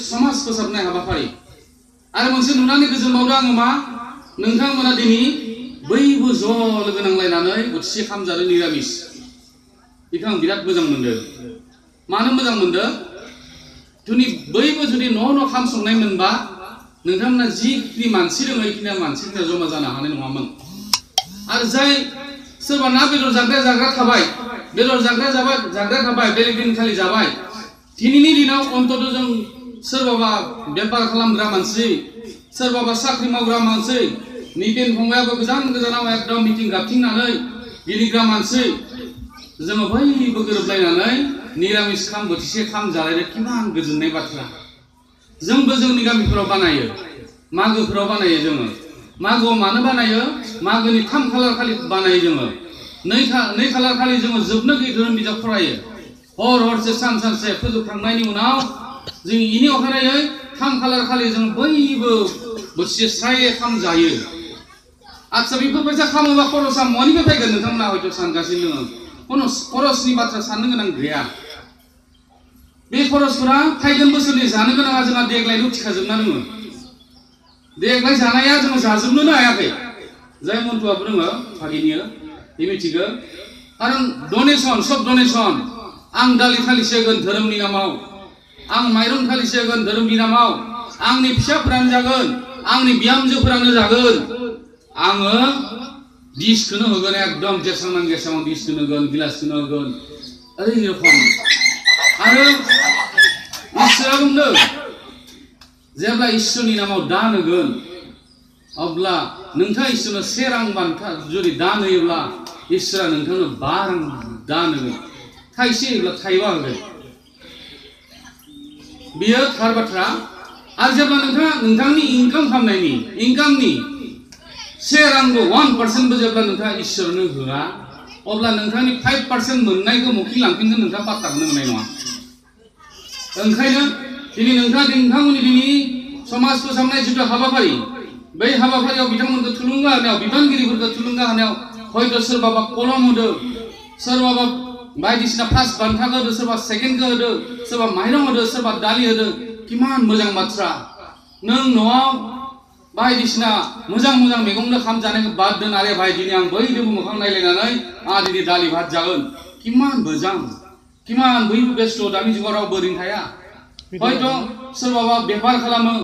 समाज फोसाबनाय हाबाफारि आरो मोनसे नुनानै गोजोन बावदों आङो मा नोंथांमोना दिनै बयबो ज' लोगो नांलायनानै बोथिसे खाम जादों निरामिस बेखौ आं बिराद मोजां मोनदों मानो मोजां मोनदों जुदि बयबो जुदि न' खाम संनाय मोनबा नोंथांमोना जिखिनि मानसि दङ बेखिनि मानसिफोरा जमा जानो हानाय नङामोन आरो जाय सोरबा ना बेदर जाग्रा थाबाय बेदर जाग्रा थाबाय बेलेग दिनखालि जाबाय दिनैनि दिनाव अन्तत जों सोरबाबा बेपार खालामग्रा मानसि सोरबाबा साख्रि मावग्रा मानसि नितिन फंबायाबो गोजानाव एकदम मिटिं गाबथिंनानै गिदिग्रा मानसि जोङो बयबो गोरोबलायनानै निरामिस खाम बोथिसे खाम जालायनो किमान गोजोननाय बाथ्रा जोंबो जोंनि गामिफोराव बानायो मागोफोराव बानायो जोङो मागोआव मानो बानायो मागोनि 3 खालार खालि बानायो जोङो 2 खालार खालि जोङो जोबनो गैयै धोरोम बिजाब फरायो हरसे सानसे फोजोबखांनायनि उनाव जों इनि अखानायै 3 खालार खालि जों बयबो बोथिसे स्राय खाम जायो आच्छा बेफोरबायसा खामोबा खरसा मनिफ्राय फैगोन नोंथांमोना हयथ' सानगासिनो दङ কোনো खरसनि बाथ्रा साननो गोनां गैया बे खरसफोरा फैगोन बोसोरनि जानो गोनाङा जोंहा देग्लायनो उथिखाजोबना दङ देग्लाय जानाया जों जाजोबनोनो हायाखै जाय मन्थुआबो दङ भागिनियो बे मिथिगौ खारन डनेसन सब डनेसन आं दालि थालिसे होगोन धोरोमनि नामाव आं माइरं थालिसे होगोन धोरोमनि नामाव आंनि फिसाफोरानो जागोन आंनि बिहामजोफोरानो जागोन आङो डिसखौनो होगोन एकदम जेसेबां डिसखौनो होगोन गिलासखौनो होगोन ओरै रखम आरो इसोरा बुंदों जेब्ला इसोरनि नामाव दान होगोन अब्ला नोंथाङा इसोरनो 1 रां बान्था जुदि दान होयोब्ला इसोरा नोंथांनो 5 रां दान होगोन थाइसे होयोब्ला थाइबा होगोन बियो थार बाथ्रा आरो जेब्ला नोंथाङा नोंथांनि इनकाम खालामनायनि इनकामनि 1 रांबो 1% बो जेब्ला नोंथाङा इसोरनो होआ अब्ला नोंथांनि 5% मोननायखौ मखि लांफिनगोन नोंथाङा पात्ताखौनो मोननाय नङा ओंखायनो दिनै नोंथांमोननि दिनै समाज फोसाबनाय जिथु हाबाफारि बै हाबाफारियाव बिथांमोनखौ थुलुंगा होनायाव बिबानगिरिफोरखौ थुलुंगा होनायाव हयथ' सोरबाबा कलम होदों सोरबाबा बायदिसिना फार्स्ट बान्थाखौ होदों सोरबा सेकेन्डखौ होदों सोरबा माइरं होदों सोरबा दालि होदों किमान मोजां बाथ्रा नों न'आव बायदिसिना मोजां मैगंनो खाम जानायखौ बाद दोन आरे भाई दिनै आं बयजोंबो मोखां नायलायनानै दिनै दालि भात जागोन किमान मोजां किमान बयबो बेस्थ' दानि जुगाव रावबो ओरैनो थाया हयथ' सोरबाबा बेफार खालामो